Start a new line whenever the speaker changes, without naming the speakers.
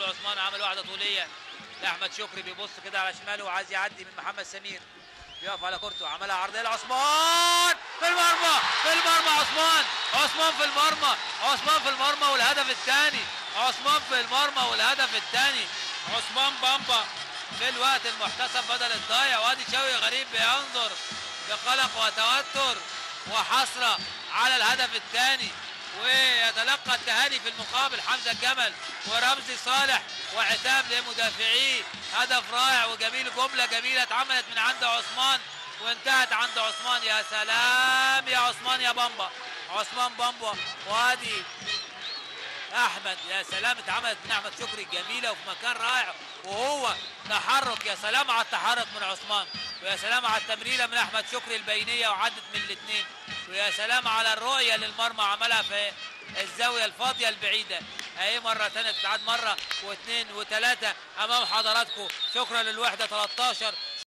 عثمان عمل واحدة طوليه لاحمد شكري، بيبص كده على شماله وعايز يعدي من محمد سمير، بيقف على كورته، عملها عرضية لعثمان في المرمى، في المرمى عثمان، عثمان في المرمى، عثمان في المرمى والهدف الثاني، عثمان في المرمى والهدف الثاني، عثمان بامبا في الوقت المحتسب بدل الضايع. وادي شوقي غريب بينظر بقلق وتوتر وحسره على الهدف الثاني، ويتلقى التهاني في المقابل حمزة الجمل ورمزي صالح وعتاب لمدافعيه. هدف رائع وجميل، جملة جميلة اتعملت من عند عثمان وانتهت عند عثمان. يا سلام يا عثمان يا بامبا، عثمان بامبا. وادي احمد، يا سلام اتعملت من احمد شكري الجميلة وفي مكان رائع، وهو تحرك، يا سلام على التحرك من عثمان، ويا سلام على التمريره من احمد شكري البينية وعدت من الاثنين، ويا سلام على الرؤية للمرمى عملها في الزاوية الفاضيه البعيدة. اهي مرة ثانية تتعاد مرة واثنين وثلاثة امام حضراتكم. شكرا للوحدة 13